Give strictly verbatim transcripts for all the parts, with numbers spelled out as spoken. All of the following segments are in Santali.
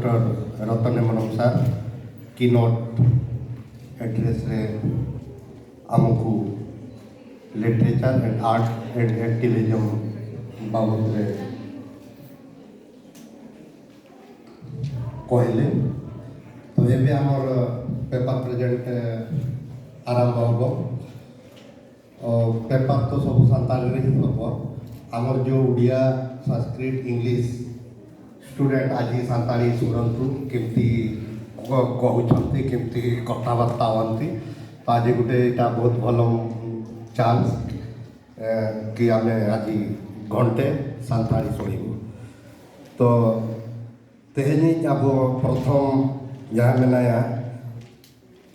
ଡକ୍ଟର ରତନ ହେମରମ ସାର୍ କିନୋଟ୍ ଆଡ୍ରେସ୍ରେ ଆମକୁ ଲିଟରେଚର ଆଣ୍ଡ ଆର୍ଟ ଆଣ୍ଡ ଆକ୍ଟିଭିଜମ ବାବଦରେ କହିଲେ। ତ ଏବେ ଆମର ପେପର ପ୍ରେଜେଣ୍ଟ ଆରମ୍ଭ ହେବ। ଅ, ପେପର ତ ସବୁ ସାନ୍ତାଳୀରେ ହିଁ ହବ। ଆମର ଯୋଉ ଓଡ଼ିଆ, ସାଂସ୍କ୍ରିଟ, ଇଂଲିଶ ଷ୍ଟୁଡେଣ୍ଟ ଆଜି ସାନ୍ତାଳୀ ଶୁଣନ୍ତୁ, କେମିତି କ-, କହୁଛନ୍ତି, କେମିତି କଥାବାର୍ତ୍ତା ହୁଅନ୍ତି। ତ ଆଜି ଗୋଟେ ଏଇଟା ବହୁତ ଭଲ ଚାନ୍ସ, ଏ, କି ଆମେ ଆଜି ଘଣ୍ଟେ ସାନ୍ତାଳୀ ଶୁଣିବୁ। ତ ᱛᱮᱦᱮᱧᱤᱡ ᱟᱵᱚ ᱯᱨᱚᱛᱷᱚᱢ ᱡᱟᱦᱟᱸ ᱢᱮᱱᱟᱭᱟ,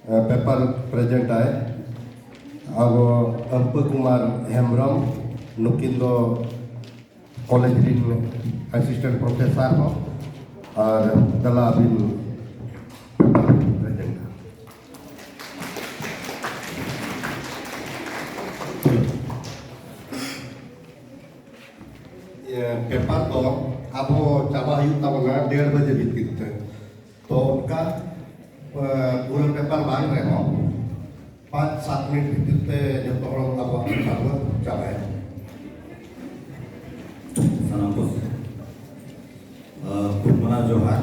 ᱮ, ᱯᱮᱯᱟᱨ ᱯᱨᱮᱡᱮᱱᱴ ᱟᱭ ᱟᱵᱚ ᱟᱢᱯᱟᱹ ᱠᱩᱢᱟᱨ ᱦᱮᱢᱵᱨᱚᱢ᱾ ᱱᱩᱠᱤᱱ ᱫᱚ ᱠᱚᱞᱮᱡᱽ ᱨᱤᱱ ᱮᱥᱤᱥᱴᱮᱱᱴ ᱯᱨᱚᱯᱷᱮᱥᱟᱨ ᱦᱚᱸ ᱟᱨ ᱫᱮᱞᱟ ᱟᱹᱵᱤᱱ ᱯᱮᱯᱟᱨ ᱯᱨᱮᱡᱮᱱᱴ᱾ ᱤᱭᱟᱹ, ᱯᱮᱯᱟᱨ ᱫᱚ ᱟᱵᱚ ᱪᱟᱵᱟ ᱦᱩᱭᱩᱜ ᱛᱟᱵᱚᱱᱟ ᱰᱮᱲ ᱵᱟᱡᱮ ᱵᱷᱤᱛᱤᱨ ᱛᱮ᱾ ᱛᱚ ᱚᱱᱠᱟ, ᱮ, ᱯᱩᱨᱟᱹ ᱯᱮᱯᱟᱨ ᱵᱟᱝ ᱨᱮᱦᱚᱸ ᱯᱟᱸᱪ ᱥᱟᱛ ᱢᱤᱱᱤᱴ ᱵᱷᱤᱛᱤᱨ ᱛᱮ ᱡᱚᱛᱚ ᱦᱚᱲ ᱟᱵᱚᱣᱟᱜ ᱯᱮᱯᱟᱨ ᱵᱚᱱ ᱪᱟᱵᱟᱭᱟ᱾ ᱥᱟᱱᱟᱢ ᱠᱚ, ᱮ, ᱠᱷᱩᱵ ᱢᱟᱱᱟᱣ ᱡᱚᱦᱟᱨ᱾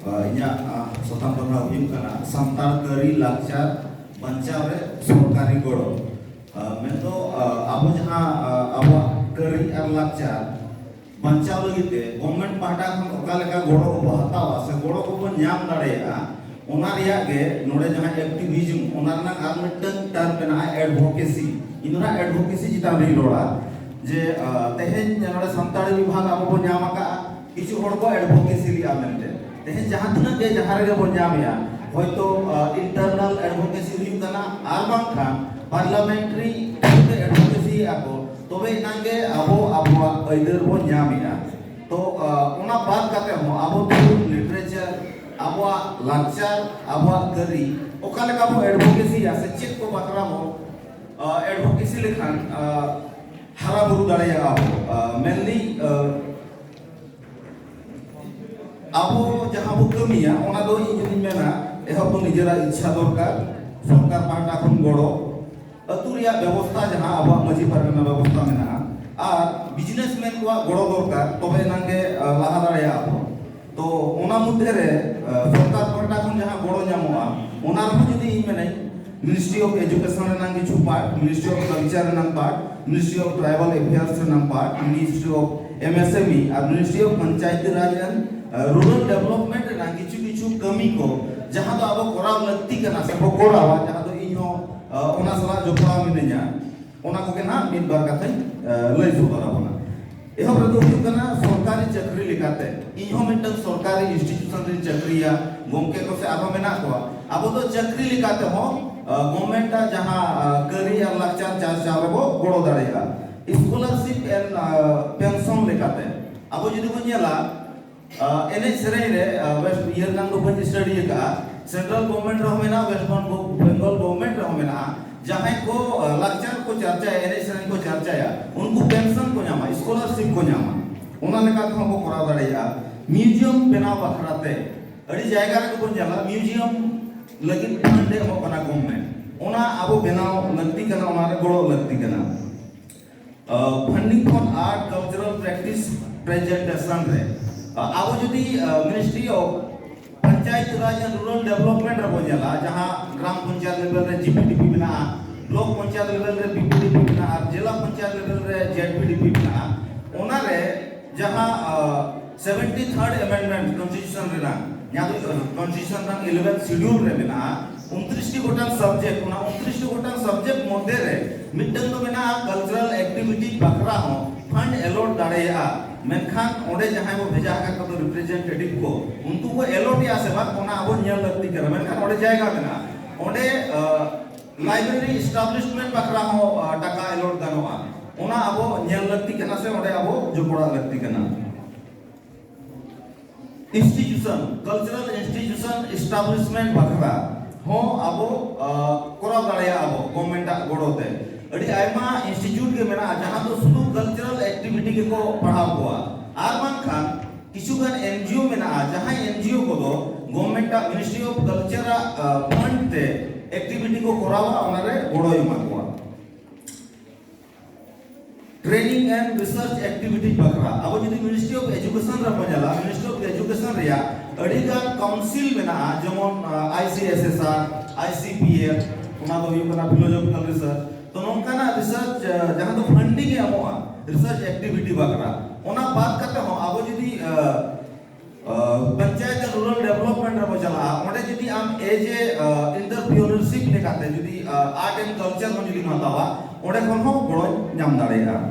ᱟᱨ ᱤᱧᱟᱹᱜ, ᱟᱨ, ᱥᱟᱛᱟᱢ ᱫᱚ ᱱᱟᱦᱟᱜ ᱦᱩᱭᱩᱜ ᱠᱟᱱᱟ ᱥᱟᱱᱛᱟᱲ ᱠᱟᱹᱨᱤ ᱞᱟᱠᱪᱟᱨ ᱵᱟᱧᱪᱟᱣ ᱨᱮ ᱥᱚᱨᱠᱟᱨᱤ ᱜᱚᱲᱚ᱾ ᱟᱨ, ᱢᱮᱱᱫᱚ, ᱟᱨ, ᱟᱵᱚ ᱡᱟᱦᱟᱸ, ᱟᱨ, ᱟᱵᱚᱣᱟᱜ ᱠᱟᱹᱨᱤ ᱟᱨ ᱞᱟᱠᱪᱟᱨ ᱵᱟᱧᱪᱟᱣ ᱞᱟᱹᱜᱤᱫ ᱛᱮ ᱜᱚᱵᱷᱢᱮᱱᱴ ᱯᱟᱦᱴᱟ ᱠᱷᱚᱱ ᱚᱠᱟ ᱞᱮᱠᱟ ᱜᱚᱲᱚ ᱵᱚ ᱦᱟᱛᱟᱣᱟ ᱥᱮ ᱜᱚᱲᱚ ᱠᱚᱵᱚᱱ ᱧᱟᱢ ᱫᱟᱲᱮᱭᱟᱜᱼᱟ, ᱚᱱᱟ ᱨᱮᱭᱟᱜ ᱜᱮ ᱱᱚᱰᱮ ᱡᱟᱦᱟᱸ ᱮᱠᱴᱤᱵᱷᱤᱡᱢ, ᱚᱱᱟ ᱨᱮᱱᱟᱜ ᱟᱨ ᱢᱤᱫᱴᱟᱝ ᱴᱟᱨᱢ ᱢᱮᱱᱟᱜᱼᱟ, ᱮᱰᱵᱷᱳᱠᱮᱥᱤ᱾ ᱤᱧ ᱫᱚ ᱱᱟᱦᱟᱜ ᱮᱰᱵᱷᱳᱠᱮᱥᱤ ᱪᱮᱛᱟᱱ ᱨᱤᱧ ᱨᱚᱲᱟ᱾ ᱡᱮ, ᱟᱨ, ᱛᱮᱦᱮᱧ ᱱᱚᱰᱮ ᱥᱟᱱᱛᱟᱲᱤ ᱵᱤᱵᱷᱟᱜᱽ ᱟᱵᱚ ᱵᱚ ᱧᱟᱢ ᱟᱠᱟᱫᱼᱟ, ᱠᱤᱪᱷᱩ ᱦᱚᱲ ᱠᱚ ᱮᱰᱵᱷᱳᱠᱮᱥᱤ ᱞᱮᱫᱼᱟ ᱢᱮᱱᱛᱮ᱾ ᱛᱮᱦᱮᱧ ᱡᱟᱦᱟᱸ ᱛᱤᱱᱟᱹᱜ ᱜᱮ ᱡᱟᱦᱟᱸ ᱨᱮᱜᱮ ᱵᱚᱱ ᱧᱟᱢᱮᱜᱼᱟ, ᱦᱚᱭᱛᱳ, ᱟᱨ, ᱤᱱᱴᱟᱨᱱᱟᱞ ᱮᱰᱵᱷᱳᱠᱮᱥᱤ ᱦᱩᱭᱩᱜ ᱠᱟᱱᱟ, ᱟᱨ ᱵᱟᱝᱠᱷᱟᱱ ᱯᱟᱨᱞᱟᱢᱮᱱᱴᱨᱤ ᱛᱮ ᱮᱰᱵᱷᱳᱠᱮᱥᱤᱭᱮᱫᱼᱟ ᱠᱚ, ᱛᱚᱵᱮ ᱮᱱᱟᱝ ᱜᱮ ᱟᱵᱚ ᱟᱵᱚᱣᱟᱜ ᱟᱹᱭᱫᱟᱹᱨ ᱵᱚᱱ ᱧᱟᱢᱮᱜᱼᱟ᱾ ᱛᱚ, ᱟᱨ, ᱚᱱᱟ ᱵᱟᱫ ᱠᱟᱛᱮ ᱦᱚᱸ ᱟᱵᱚ ᱛᱮᱦᱮᱧ ᱞᱤᱴᱟᱨᱮᱪᱟᱨ, ᱟᱵᱚᱣᱟᱜ ᱞᱟᱠᱪᱟᱨ, ᱟᱵᱚᱣᱟᱜ ᱠᱟᱹᱨᱤ ᱚᱠᱟ ᱞᱮᱠᱟ ᱵᱚ ᱮᱰᱵᱷᱳᱠᱮᱥᱤᱭᱟ ᱥᱮ ᱪᱮᱫ ᱠᱚ ᱵᱟᱠᱷᱨᱟ ᱵᱚ, ᱟᱨ, ᱮᱰᱵᱷᱳᱠᱮᱥᱤ ᱞᱮᱠᱷᱟᱱ, ᱟᱨ, ᱦᱟᱨᱟ ᱵᱩᱨᱩ ᱫᱟᱲᱮᱭᱟᱜᱼᱟ ᱵᱚ᱾ ᱟᱨ, ᱢᱮᱱᱞᱤ, ᱟᱨ, ᱟᱵᱚ ᱡᱟᱦᱟᱸ ᱵᱚ ᱠᱟᱹᱢᱤᱭᱟ, ᱚᱱᱟ ᱫᱚ ᱤᱧ ᱡᱩᱫᱤᱧ ᱢᱮᱱᱟ, ᱮᱦᱚᱵ ᱫᱚ ᱱᱤᱡᱮᱨᱟᱜ ᱤᱪᱪᱷᱟ ᱫᱚᱨᱠᱟᱨ, ᱥᱚᱨᱠᱟᱨ ᱯᱟᱦᱴᱟ ᱠᱷᱚᱱ ᱜᱚᱲᱚ, ᱟᱹᱛᱩ ᱨᱮᱭᱟᱜ ᱵᱮᱵᱚᱥᱛᱷᱟ, ᱡᱟᱦᱟᱸ ᱟᱵᱚᱣᱟᱜ ᱢᱟᱹᱡᱷᱤ ᱯᱟᱨᱜᱟᱱᱟ ᱵᱮᱵᱚᱥᱛᱷᱟ ᱢᱮᱱᱟᱜᱼᱟ, ᱟᱨ ᱵᱤᱡᱽᱱᱮᱥᱢᱮᱱ ᱠᱚᱣᱟᱜ ᱜᱚᱲᱚ ᱫᱚᱨᱠᱟᱨ, ᱛᱚᱵᱮ ᱮᱱᱟᱝ ᱜᱮ, ᱟᱸ, ᱞᱟᱦᱟ ᱫᱟᱲᱮᱭᱟᱜᱼᱟ ᱵᱚ᱾ ᱛᱚ ᱚᱱᱟ ᱢᱚᱫᱽᱫᱷᱮ ᱨᱮ, ᱟᱸ, ᱥᱚᱨᱠᱟᱨ ᱯᱟᱦᱴᱟ ᱠᱷᱚᱱ ᱡᱟᱦᱟᱸ ᱜᱚᱲᱚ ᱧᱟᱢᱚᱜᱼᱟ, ᱚᱱᱟ ᱨᱮᱦᱚᱸ ᱡᱩᱫᱤ ᱤᱧ ᱢᱮᱱᱟᱹᱧ, Ministry of Education ᱨᱮᱱᱟᱜ ᱠᱤᱪᱷᱩ part, Ministry of Culture ᱨᱮᱱᱟᱜ part, Ministry of Tribal Affairs ᱨᱮᱱᱟᱜ part, Ministry of M S M E R Ministry of Panchayati Raj and, ᱟᱸ, Rural Development ᱨᱮᱱᱟᱜ ᱠᱤᱪᱷᱩ ᱠᱤᱪᱷᱩ ᱠᱟᱹᱢᱤ ᱠᱚ, ᱡᱟᱦᱟᱸ ᱫᱚ ᱟᱵᱚ ᱠᱚᱨᱟᱣ ᱞᱟᱹᱠᱛᱤ ᱠᱟᱱᱟ ᱥᱮ ᱵᱚ ᱠᱚᱨᱟᱣᱟ, ᱡᱟᱦᱟᱸ ᱫᱚ ᱤᱧ ᱦᱚᱸ, ᱟᱸ, ᱚᱱᱟ ᱥᱟᱞᱟᱜ ᱡᱚᱯᱲᱟᱣ ᱢᱤᱱᱟᱹᱧᱟ, ᱚᱱᱟ ᱠᱚᱜᱮ ᱱᱟᱦᱟᱜ ᱢᱤᱫ ᱵᱟᱨ ᱠᱟᱛᱷᱟᱧ, ᱟᱸ, ᱞᱟᱹᱭ ᱥᱚᱫᱚᱨ ᱟᱵᱚᱱᱟ᱾ ᱮᱦᱚᱵ ᱨᱮᱫᱚ ᱦᱩᱭᱩᱜ ᱠᱟᱱᱟ ᱥᱚᱨᱠᱟᱨᱤ ᱪᱟᱹᱠᱨᱤ ᱞᱮᱠᱟᱛᱮ᱾ ᱤᱧ ᱦᱚᱸ ᱢᱤᱫᱴᱟᱝ ᱥᱚᱨᱠᱟᱨᱤ institution ᱨᱤᱧ ᱪᱟᱹᱠᱨᱤᱭᱟ, ᱜᱚᱢᱠᱮ ᱠᱚ ᱥᱮ ᱟᱨᱦᱚᱸ ᱢᱮᱱᱟᱜ ᱠᱚᱣᱟ᱾ ᱟᱵᱚ ᱫᱚ ᱪᱟᱹᱠᱨᱤ ᱞᱮᱠᱟᱛᱮ ᱦᱚᱸ, ᱟᱸ, government ᱟᱜ ᱡᱟᱦᱟᱸ, ᱟᱸ, ᱠᱟᱹᱨᱤ ᱟᱨ ᱞᱟᱠᱪᱟᱨ ᱪᱟᱨᱪᱟᱣ ᱨᱮᱵᱚ ᱜᱚᱲᱚ ᱫᱟᱲᱮᱭᱟᱜᱼᱟ᱾ Scholarship and, ᱟᱸ, pension ᱞᱮᱠᱟᱛᱮ ᱟᱵᱚ ᱡᱩᱫᱤ ᱵᱚᱱ ᱧᱮᱞᱟ, ᱟᱸ, ᱮᱱᱮᱡ ᱥᱮᱨᱮᱧ ᱨᱮ, ᱟᱸ, West ᱤᱭᱟᱹ ᱨᱮᱱᱟᱜ ᱫᱚ ᱵᱟᱹᱧ study ᱟᱠᱟᱫᱼᱟ, central government ᱨᱮᱦᱚᱸ ᱢᱮᱱᱟᱜᱼᱟ, West Bengal government ᱨᱮᱦᱚᱸ ᱢᱮᱱᱟᱜᱼᱟ᱾ ᱡᱟᱦᱟᱸᱭ ᱠᱚ, ᱟᱸ, ᱞᱟᱠᱪᱟᱨ ᱠᱚ ᱪᱟᱨᱪᱟᱭᱟ, ᱮᱱᱮᱡ ᱥᱮᱨᱮᱧ ᱠᱚ ᱪᱟᱨᱪᱟᱭᱟ, ᱩᱱᱠᱩ pension ᱠᱚ ᱧᱟᱢᱟ, scholarship ᱠᱚ ᱧᱟᱢᱟ᱾ ᱚᱱᱟ ᱞᱮᱠᱟ ᱛᱮᱦᱚᱸ ᱠᱚ ᱠᱚᱨᱟᱣ ᱫᱟᱲᱮᱭᱟᱜᱼᱟ᱾ Museum ᱵᱮᱱᱟᱣ ᱵᱟᱠᱷᱨᱟ ᱛᱮ ᱟᱹᱰᱤ ᱡᱟᱭᱜᱟ ᱨᱮᱜᱮ ᱵᱚᱱ ᱧᱮᱞᱟ, museum ᱞᱟᱹᱜᱤᱫ fund ᱮ ᱮᱢᱚᱜ ᱠᱟᱱᱟ government, ᱚᱱᱟ ᱟᱵᱚ ᱵᱮᱱᱟᱣ ᱞᱟᱹᱠᱛᱤ ᱠᱟᱱᱟ, ᱚᱱᱟ ᱨᱮ ᱜᱚᱲᱚ ᱞᱟᱹᱠᱛᱤ ᱠᱟᱱᱟ᱾ ᱟᱸ, funding for art cultural practice presentation ᱨᱮ, ᱟᱸ, ᱟᱵᱚ ᱡᱩᱫᱤ, ᱟᱸ, Ministry of Panchayati Raj and Rural Development ᱨᱮᱵᱚᱱ ᱧᱮᱞᱟ, ᱡᱟᱦᱟᱸ ᱜᱨᱟᱢ ᱯᱚᱧᱪᱟᱭᱮᱛ level ᱨᱮ G P D P ᱢᱮᱱᱟᱜᱼᱟ, block ᱯᱚᱧᱪᱟᱭᱮᱛ level ᱨᱮ P P D P ᱢᱮᱱᱟᱜᱼᱟ, ᱟᱨ ᱡᱮᱞᱟ ᱯᱚᱧᱪᱟᱭᱮᱛ level ᱨᱮ Z P D P ᱢᱮᱱᱟᱜᱼᱟ, ᱚᱱᱟᱨᱮ ᱡᱟᱦᱟᱸ, ᱟᱸ, seventy third amendment constitution ᱨᱮᱱᱟᱜ, ᱡᱟᱦᱟᱸ ᱫᱚ, ᱟᱸ, constitution ᱨᱮᱱᱟᱜ eleventh schedule ᱨᱮ ᱢᱮᱱᱟᱜᱼᱟ, ᱩᱱᱛᱨᱤᱥ ᱴᱤ ᱜᱚᱴᱟᱝ subject, ᱚᱱᱟ ᱩᱱᱛᱨᱤᱥ ᱴᱤ ᱜᱚᱴᱟᱝ subject ᱢᱚᱫᱽᱫᱷᱮ ᱨᱮ ᱢᱤᱫᱴᱟᱝ ᱫᱚ ᱢᱮᱱᱟᱜᱼᱟ cultural activity ᱵᱟᱠᱷᱨᱟ ᱦᱚᱸ fund allot ᱫᱟᱲᱮᱭᱟᱜᱼᱟ᱾ ᱢᱮᱱᱠᱷᱟᱱ ᱚᱸᱰᱮ ᱡᱟᱦᱟᱸᱭ ᱵᱚ ᱵᱷᱮᱡᱟ ᱟᱠᱟᱫ ᱠᱚᱫᱚ representative ᱠᱚ, ᱩᱱᱠᱩ ᱠᱚ allot ᱮᱜᱼᱟ ᱥᱮ ᱵᱟᱝ, ᱚᱱᱟ ᱟᱵᱚ ᱧᱮᱞ ᱞᱟᱹᱠᱛᱤ ᱠᱟᱱᱟ᱾ ᱢᱮᱱᱠᱷᱟᱱ ᱚᱸᱰᱮ ᱡᱟᱭᱜᱟ ᱢᱮᱱᱟᱜᱼᱟ, ᱚᱸᱰᱮ, ᱟᱸ, library establishment ᱵᱟᱠᱷᱨᱟ ᱦᱚᱸ, ᱟᱸ, ᱴᱟᱠᱟ allot ᱜᱟᱱᱚᱜᱼᱟ, ᱚᱱᱟ ᱟᱵᱚ ᱧᱮᱞ ᱞᱟᱹᱠᱛᱤ ᱠᱟᱱᱟ ᱥᱮ ᱚᱸᱰᱮ ᱟᱵᱚ ᱡᱚᱯᱲᱟᱣ ᱞᱟᱹᱠᱛᱤ ᱠᱟᱱᱟ᱾ Institution, cultural institution establishment ᱵᱟᱠᱷᱨᱟ ᱦᱚᱸ ᱟᱵᱚ, ᱟᱸ, ᱠᱚᱨᱟᱣ ᱫᱟᱲᱮᱭᱟᱜᱼᱟ ᱟᱵᱚ government ᱟᱜ ᱜᱚᱲᱚ ᱛᱮ᱾ ᱟᱹᱰᱤ ᱟᱭᱢᱟ institute ᱜᱮ ᱢᱮᱱᱟᱜᱼᱟ ᱡᱟᱦᱟᱸ ᱫᱚ ᱥᱩᱫᱷᱩ cultural activity ᱜᱮᱠᱚ ᱯᱟᱲᱦᱟᱣ ᱠᱚᱣᱟ, ᱟᱨ ᱵᱟᱝᱠᱷᱟᱱ ᱠᱤᱪᱷᱩ ᱜᱟᱱ N G O ᱢᱮᱱᱟᱜᱼᱟ ᱢᱤᱱᱤᱥᱴᱨᱤ ᱚᱯᱷ ᱠᱟᱞᱪᱟᱨ ᱟᱜ ᱯᱷᱟᱱᱰ ᱛᱮ ᱮᱠᱴᱤᱵᱷᱤᱴᱤ ᱠᱚ ᱠᱚᱨᱟᱣᱟ, ᱚᱱᱟᱨᱮ ᱜᱚᱲᱚᱭ ᱮᱢᱟ ᱠᱚᱣᱟ᱾ ᱴᱨᱮᱱᱤᱝ ᱮᱱᱰ ᱨᱤᱥᱟᱨᱪ ᱮᱠᱴᱤᱵᱷᱤᱴᱤ ᱵᱟᱠᱷᱨᱟ ᱟᱵᱚ ᱡᱩᱫᱤ ᱢᱤᱱᱤᱥᱴᱨᱤ ᱚᱯᱷ ᱮᱡᱩᱠᱮᱥᱚᱱ ᱨᱮᱵᱚᱱ ᱧᱮᱞᱟ, ᱢᱤᱱᱤᱥᱴᱨᱤ ᱚᱯᱷ ᱮᱡᱩᱠᱮᱥᱚᱱ ᱨᱮᱭᱟᱜ ᱟᱹᱰᱤ ᱜᱟᱱ ᱠᱟᱣᱩᱱᱥᱤᱞ ᱢᱮᱱᱟᱜᱼᱟ, ᱡᱮᱢᱚᱱ ᱟᱭ ᱥᱤ ᱮᱥ ᱮᱥ ᱟᱨ, ᱟᱭ ᱥᱤ ᱯᱤ ᱮᱞ, ᱚᱱᱟ ᱫᱚ ᱦᱩᱭᱩᱜ ᱠᱟᱱᱟ ᱯᱷᱤᱞᱳᱡᱚᱯᱷᱤᱠᱟᱞ ᱨᱤᱥᱟᱨᱪ᱾ ᱛᱚ ᱱᱚᱝᱠᱟᱱᱟᱜ ᱨᱤᱥᱟᱨᱪ ᱡᱟᱦᱟᱸ ᱫᱚ ᱯᱷᱟᱱᱰᱤᱝ ᱮ ᱮᱢᱚᱜᱼᱟ ᱨᱤᱥᱟᱨᱪ ᱮᱠᱴᱤᱵᱷᱤᱴᱤ ᱵᱟᱠᱷᱨᱟ, ᱚᱱᱟ ᱵᱟᱫ ᱠᱟᱛᱮ ᱦᱚᱸ ᱟᱵᱚ ᱡᱩᱫᱤ ᱯᱚᱧᱪᱟᱭᱮᱛ ᱨᱩᱨᱟᱞ ᱰᱮᱵᱷᱞᱚᱯᱢᱮᱱᱴ ᱨᱮᱵᱚ ᱪᱟᱞᱟᱜᱼᱟ, ᱚᱸᱰᱮ ᱡᱩᱫᱤ ᱟᱢ ᱮᱡ ᱮ ᱮᱱᱴᱟᱨᱯᱨᱤᱱᱚᱨᱥᱤᱯ ᱞᱮᱠᱟᱛᱮ ᱡᱩᱫᱤ ᱟᱨᱴ ᱮᱱᱰ ᱠᱟᱞᱪᱟᱨ ᱦᱚᱸ ᱡᱩᱫᱤ ᱦᱟᱛᱟᱣᱟ, ᱚᱸᱰᱮ ᱠᱷᱚᱱ ᱦᱚᱸ ᱜᱚᱲᱚ ᱧᱟᱢ ᱫᱟᱲᱮᱭᱟᱜᱼᱟ᱾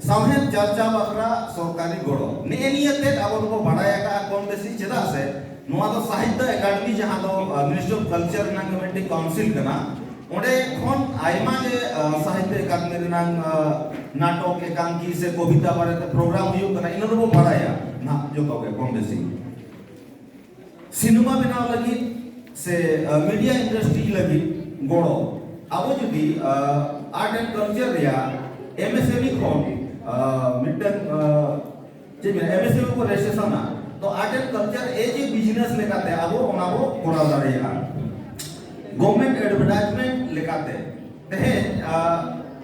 ᱥᱟᱶᱦᱮᱫ ᱪᱟᱨᱪᱟ ᱵᱟᱠᱷᱨᱟ ᱥᱚᱨᱠᱟᱨᱤ ᱜᱚᱲᱚ, ᱱᱮᱜᱼᱮ ᱱᱤᱭᱟᱹ ᱛᱮᱫ ᱟᱵᱚ ᱫᱚᱵᱚ ᱵᱟᱲᱟᱭ ᱟᱠᱟᱫᱼᱟ ᱠᱚᱢ ᱵᱮᱥᱤ᱾ ᱪᱮᱫᱟᱜ ᱥᱮ ᱱᱚᱣᱟ ᱫᱚ ᱥᱟᱦᱤᱛᱭᱚ ᱮᱠᱟᱰᱮᱢᱤ, ᱡᱟᱦᱟᱸ ᱫᱚ ᱢᱤᱱᱤᱥᱴᱨᱤ ᱚᱯᱷ ᱠᱟᱞᱪᱟᱨ ᱨᱮᱱᱟᱜ ᱜᱮ ᱢᱤᱫᱴᱤᱡ ᱠᱟᱣᱩᱱᱥᱤᱞ ᱠᱟᱱᱟ, ᱚᱸᱰᱮ ᱠᱷᱚᱱ ᱟᱭᱢᱟ ᱜᱮ ᱥᱟᱦᱤᱛᱭᱚ ᱮᱠᱟᱰᱮᱢᱤ ᱨᱮᱱᱟᱜ ᱱᱟᱴᱚᱠ, ᱮᱠᱟᱝᱠᱤ ᱥᱮ ᱠᱚᱵᱤᱛᱟ ᱵᱟᱨᱮᱛᱮ ᱯᱨᱳᱜᱨᱟᱢ ᱦᱩᱭᱩᱜ ᱠᱟᱱᱟ, ᱤᱱᱟᱹ ᱫᱚᱵᱚ ᱵᱟᱲᱟᱭᱟ ᱱᱟᱦᱟᱜ ᱡᱚᱛᱚ ᱜᱮ ᱠᱚᱢ ᱵᱮᱥᱤ᱾ ᱥᱤᱱᱮᱢᱟ ᱵᱮᱱᱟᱣ ᱞᱟᱹᱜᱤᱫ ᱥᱮ ᱢᱤᱰᱤᱭᱟ ᱤᱱᱰᱟᱥᱴᱨᱤ ᱞᱟᱹᱜᱤᱫ ᱜᱚᱲᱚ, ᱟᱵᱚ ᱡᱩᱫᱤ ᱟᱨᱴ ᱮᱱᱰ ᱠᱟᱞᱪᱟᱨ ᱨᱮᱭᱟᱜ ᱮᱢ ᱮᱥ ᱮᱢ ᱤ ᱠᱷᱚᱱ ᱢᱤᱫᱴᱟᱝ ᱪᱮᱫ ᱢᱮᱱᱟ, ᱮᱢ ᱮᱥ ᱮᱢ ᱤ ᱠᱚ ᱨᱮᱡᱤᱥᱴᱨᱮᱥᱚᱱᱟ, ᱛᱚ art and culture as a business ᱞᱮᱠᱟᱛᱮ ᱟᱵᱚ ᱚᱱᱟ ᱵᱚ ᱠᱚᱨᱟᱣ ᱫᱟᱲᱮᱭᱟᱜᱼᱟ᱾ ᱜᱚᱵᱷᱢᱮᱱᱴ ᱮᱰᱵᱷᱟᱨᱴᱟᱭᱤᱡᱽᱢᱮᱱᱴ ᱞᱮᱠᱟᱛᱮ ᱛᱮᱦᱮᱧ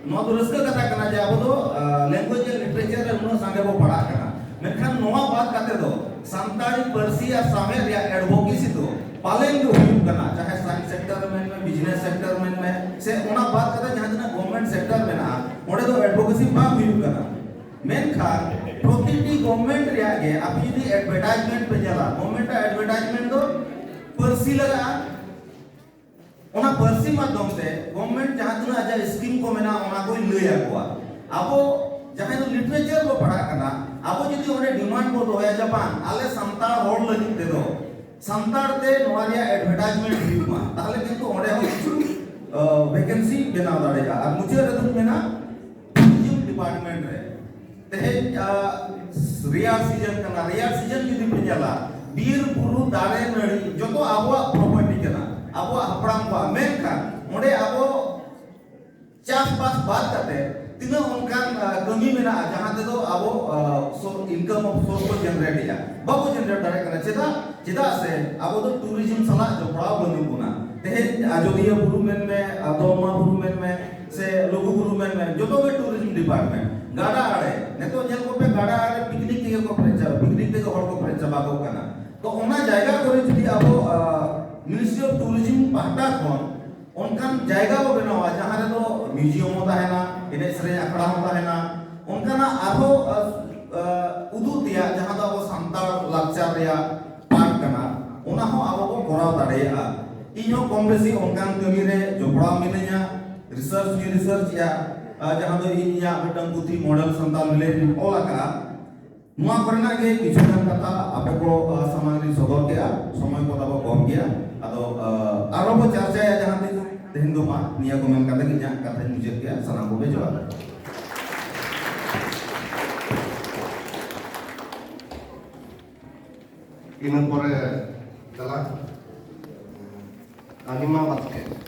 ᱱᱚᱣᱟ ᱫᱚ ᱨᱟᱹᱥᱠᱟᱹ ᱠᱟᱛᱷᱟ ᱠᱟᱱᱟ ᱡᱮ ᱟᱵᱚ ᱫᱚ ᱞᱮᱝᱜᱩᱭᱮᱡᱽ ᱟᱨ ᱞᱤᱴᱟᱨᱮᱪᱟᱨ ᱨᱮ ᱩᱱᱟᱹᱜ ᱥᱟᱸᱜᱮ ᱵᱚ ᱯᱟᱲᱦᱟᱜ ᱠᱟᱱᱟ, ᱢᱮᱱᱠᱷᱟᱱ ᱱᱚᱣᱟ ᱵᱟᱫ ᱠᱟᱛᱮ ᱫᱚ ᱥᱟᱱᱛᱟᱲᱤ ᱯᱟᱹᱨᱥᱤ ᱟᱨ ᱥᱟᱶᱦᱮᱫ ᱨᱮᱭᱟᱜ ᱮᱰᱵᱷᱳᱠᱮᱥᱤ ᱫᱚ ᱯᱟᱞᱮᱱ ᱜᱮ ᱦᱩᱭᱩᱜ ᱠᱟᱱᱟ, ᱪᱟᱦᱮ ᱥᱟᱭᱮᱱᱥ ᱥᱮᱠᱴᱚᱨ ᱢᱮᱱ ᱢᱮ, ᱵᱤᱡᱽᱱᱮᱥ ᱥᱮᱠᱴᱚᱨ ᱢᱮᱱ ᱢᱮ, ᱥᱮ ᱚᱱᱟ ᱵᱟᱫ ᱠᱟᱛᱮ ᱡᱟᱦᱟᱸ ᱛᱤᱱᱟᱹᱜ ᱜᱚᱵᱷᱢᱮᱱᱴ ᱥᱮᱠᱴᱚᱨ ᱢᱮᱱᱟᱜᱼᱟ, ᱚᱸᱰᱮ ᱫᱚ ᱮᱰᱵᱷᱳᱠᱮᱥᱤ ᱵᱟᱝ ᱦᱩᱭᱩᱜ ᱠᱟᱱᱟ᱾ ᱢᱮᱱᱠᱷᱟᱱ ᱯᱨᱚᱛᱤᱴᱤ ᱜᱚᱵᱷᱢᱮᱱᱴ ᱨᱮᱭᱟᱜ ᱜᱮ ᱟᱯᱮ ᱡᱩᱫᱤ ᱮᱰᱵᱷᱟᱨᱴᱟᱭᱤᱡᱽᱢᱮᱱᱴ ᱯᱮ ᱧᱮᱞᱟ, ᱜᱚᱵᱷᱢᱮᱱᱴ ᱟᱜ ᱮᱰᱵᱷᱟᱨᱴᱟᱭᱤᱡᱽᱢᱮᱱᱴ ᱫᱚ ᱯᱟᱹᱨᱥᱤ ᱞᱟᱜᱟᱜᱼᱟ᱾ ᱚᱱᱟ ᱯᱟᱹᱨᱥᱤ ᱢᱟᱫᱽᱫᱷᱚᱢ ᱛᱮ ᱜᱚᱵᱷᱢᱮᱱᱴ ᱡᱟᱦᱟᱸ ᱛᱤᱱᱟᱹᱜ ᱟᱡᱟᱜ ᱥᱠᱤᱢ ᱠᱚ ᱢᱮᱱᱟᱜᱼᱟ, ᱚᱱᱟ ᱠᱚᱭ ᱞᱟᱹᱭ ᱟᱠᱚᱣᱟ᱾ ᱟᱵᱚ ᱡᱟᱦᱟᱸᱭ ᱫᱚ ᱞᱤᱴᱟᱨᱮᱪᱟᱨ ᱵᱚ ᱯᱟᱲᱦᱟᱜ ᱠᱟᱱᱟ, ᱟᱵᱚ ᱡᱩᱫᱤ ᱚᱸᱰᱮ ᱰᱤᱢᱟᱱᱰ ᱵᱚ ᱫᱚᱦᱚᱭᱟ ᱡᱮ ᱵᱟᱝ, ᱟᱞᱮ ᱥᱟᱱᱛᱟᱲ ᱦᱚᱲ ᱞᱟᱹᱜᱤᱫ ᱛᱮᱫᱚ ᱥᱟᱱᱛᱟᱲ ᱛᱮ ᱱᱚᱣᱟ ᱨᱮᱭᱟᱜ ᱮᱰᱵᱷᱟᱨᱴᱟᱭᱤᱡᱽᱢᱮᱱᱴ ᱦᱩᱭᱩᱜ ᱢᱟ, ᱛᱟᱦᱚᱞᱮ ᱠᱤᱱᱛᱩ ᱚᱸᱰᱮ ᱦᱚᱸ ᱠᱤᱪᱷᱩ ᱵᱷᱮᱠᱮᱱᱥᱤ ᱵᱮᱱᱟᱣ ᱫᱟᱲᱮᱭᱟᱜᱼᱟ᱾ ᱟᱨ ᱢᱩᱪᱟᱹᱫ ᱨᱮᱫᱚᱧ ᱢᱮᱱᱟ, ᱴᱩᱨᱤᱡᱚᱢ ᱰᱤᱯᱟᱨᱴᱢᱮᱱᱴ ᱨᱮ ᱛᱮᱦᱮᱧ ᱨᱮᱭᱟᱲ ᱥᱤᱡᱚᱱ ᱠᱟᱱᱟ, ᱨᱮᱭᱟᱲ ᱥᱤᱡᱚᱱ ᱡᱩᱫᱤ ᱯᱮ ᱧᱮᱞᱟ, ᱵᱤᱨ ᱵᱩᱨᱩ ᱫᱟᱨᱮ ᱱᱟᱹᱲᱤ ᱡᱚᱛᱚ ᱟᱵᱚᱣᱟᱜ ᱯᱨᱚᱯᱟᱨᱴᱤ ᱠᱟᱱᱟ, ᱟᱵᱚᱣᱟᱜ ᱦᱟᱯᱲᱟᱢ ᱠᱚᱣᱟᱜ, ᱢᱮᱱᱠᱷᱟᱱ ᱚᱸᱰᱮ ᱟᱵᱚ ᱪᱟᱥᱵᱟᱥ ᱵᱟᱫ ᱠᱟᱛᱮ ᱛᱤᱱᱟᱹᱜ ᱚᱱᱠᱟᱱ ᱠᱟᱹᱢᱤ ᱢᱮᱱᱟᱜᱼᱟ ᱡᱟᱦᱟᱸ ᱛᱮᱫᱚ ᱟᱵᱚ ᱤᱱᱠᱟᱢ ᱚᱯᱷ ᱥᱳᱨᱥ ᱠᱚ ᱡᱮᱱᱟᱨᱮᱴ ᱮᱫᱟ? ᱵᱟᱵᱚ ᱡᱮᱱᱟᱨᱮᱴ ᱫᱟᱲᱮᱭᱟᱜ ᱠᱟᱱᱟ᱾ ᱪᱮᱫᱟᱜ? ᱪᱮᱫᱟᱜ ᱥᱮ ᱟᱵᱚ ᱫᱚ ᱴᱩᱨᱤᱡᱚᱢ ᱥᱟᱞᱟᱜ ᱡᱚᱯᱲᱟᱣ ᱵᱟᱹᱱᱩᱜ ᱵᱚᱱᱟ᱾ ᱛᱮᱦᱮᱧ ᱟᱡᱚᱫᱤᱭᱟᱹ ᱵᱩᱨᱩ ᱢᱮᱱᱢᱮ, ᱫᱚᱞᱢᱟ ᱵᱩᱨᱩ ᱢᱮᱱᱢᱮ, ᱥᱮ ᱞᱩᱜᱩ ᱵᱩᱨᱩ ᱢᱮᱱᱢᱮ, ᱡᱚᱛᱚ ᱜᱮ ᱴᱩᱨᱤᱡᱚᱢ ᱰᱤᱯᱟᱨᱴᱢᱮᱱᱴ᱾ ᱜᱟᱰᱟ ᱟᱲᱮ, ᱱᱤᱛᱚᱜ ᱧᱮᱞ ᱠᱚᱯᱮ, ᱜᱟᱰᱟ ᱟᱲᱮ ᱯᱤᱠᱱᱤᱠ ᱛᱮᱜᱮ ᱠᱚ ᱯᱮᱨᱮᱡᱟ, ᱯᱤᱠᱱᱤᱠ ᱛᱮᱜᱮ ᱦᱚᱲ ᱠᱚ ᱯᱮᱨᱮᱡ ᱪᱟᱵᱟ ᱠᱚᱜ ᱠᱟᱱᱟ᱾ ᱛᱚ ᱚᱱᱟ ᱡᱟᱭᱜᱟ ᱠᱚᱨᱮ ᱡᱩᱫᱤ ᱟᱵᱚ ᱢᱤᱱᱤᱥᱴᱨᱤ ᱚᱯᱷ ᱴᱩᱨᱤᱡᱚᱢ ᱯᱟᱦᱴᱟ ᱠᱷᱚᱱ ᱚᱱᱠᱟᱱ ᱡᱟᱭᱜᱟ ᱵᱚ ᱵᱮᱱᱟᱣᱟ ᱡᱟᱦᱟᱸ ᱨᱮᱫᱚ ᱢᱤᱭᱩᱡᱤᱭᱟᱢ ᱦᱚᱸ ᱛᱟᱦᱮᱱᱟ, ᱮᱱᱮᱡ ᱥᱮᱨᱮᱧ ᱟᱠᱷᱲᱟ ᱦᱚᱸ ᱛᱟᱦᱮᱱᱟ, ᱚᱱᱠᱟᱱᱟᱜ ᱟᱨᱦᱚᱸ ᱩᱫᱩᱜ ᱛᱮᱭᱟᱜ ᱡᱟᱦᱟᱸ ᱫᱚ ᱟᱵᱚ ᱥᱟᱱᱛᱟᱲ ᱞᱟᱠᱪᱟᱨ ᱨᱮᱭᱟᱜ ᱯᱟᱨᱴ ᱠᱟᱱᱟ, ᱚᱱᱟ ᱦᱚᱸ ᱟᱵᱚ ᱵᱚ ᱠᱚᱨᱟᱣ ᱫᱟᱲᱮᱭᱟᱜᱼᱟ᱾ ᱤᱧ ᱦᱚᱸ ᱠᱚᱢ ᱵᱮᱥᱤ ᱚᱱᱠᱟᱱ ᱠᱟᱹᱢᱤ ᱨᱮ ᱡᱚᱯᱲᱟᱣ ᱢᱤᱱᱟᱹᱧᱟ᱾ ᱨᱤᱥᱟᱨᱪ ᱦᱚᱸᱧ ᱨᱤᱥᱟᱨᱪ ᱮᱜᱼᱟ᱾ ᱡᱟᱦᱟᱸ ᱫᱚ ᱤᱧ ᱤᱧᱟᱹᱜ ᱢᱤᱫᱴᱟᱝ ᱯᱩᱛᱷᱤ ᱢᱚᱰᱮᱞ ᱥᱟᱱᱛᱟᱲ ᱵᱷᱤᱞᱮᱡᱽ ᱨᱤᱧ ᱚᱞ ᱟᱠᱟᱫᱼᱟ᱾ ᱱᱚᱣᱟ ᱠᱚᱨᱮᱱᱟᱜ ᱜᱮ ᱠᱤᱪᱷᱩ ᱜᱟᱱ ᱠᱟᱛᱷᱟ ᱟᱯᱮ ᱠᱚ ᱥᱟᱢᱟᱝ ᱨᱤᱧ ᱥᱚᱫᱚᱨ ᱠᱮᱫᱼᱟ᱾ ᱥᱚᱢᱚᱭ ᱠᱚ ᱛᱟᱵᱚ ᱠᱚᱢ ᱜᱮᱭᱟ, ᱟᱫᱚ ᱟᱨᱦᱚᱸ ᱵᱚ ᱪᱟᱨᱪᱟᱭᱟ ᱡᱟᱦᱟᱸ ᱛᱤᱥ᱾ ᱛᱮᱦᱮᱧ ᱫᱚ ᱢᱟ ᱱᱤᱭᱟᱹ ᱠᱚ ᱢᱮᱱ ᱠᱟᱛᱮ ᱜᱮ ᱤᱧᱟᱹᱜ ᱠᱟᱛᱷᱟᱧ ᱢᱩᱪᱟᱹᱫ ᱠᱮᱫᱼᱟ᱾ ᱥᱟᱱᱟᱢ ᱠᱚᱜᱮ ᱡᱚᱦᱟᱨ᱾ ᱤᱱᱟᱹ ᱯᱚᱨᱮ ᱪᱟᱞᱟᱜ ᱟᱹᱱᱤᱢᱟ ᱵᱟᱥᱠᱮ᱾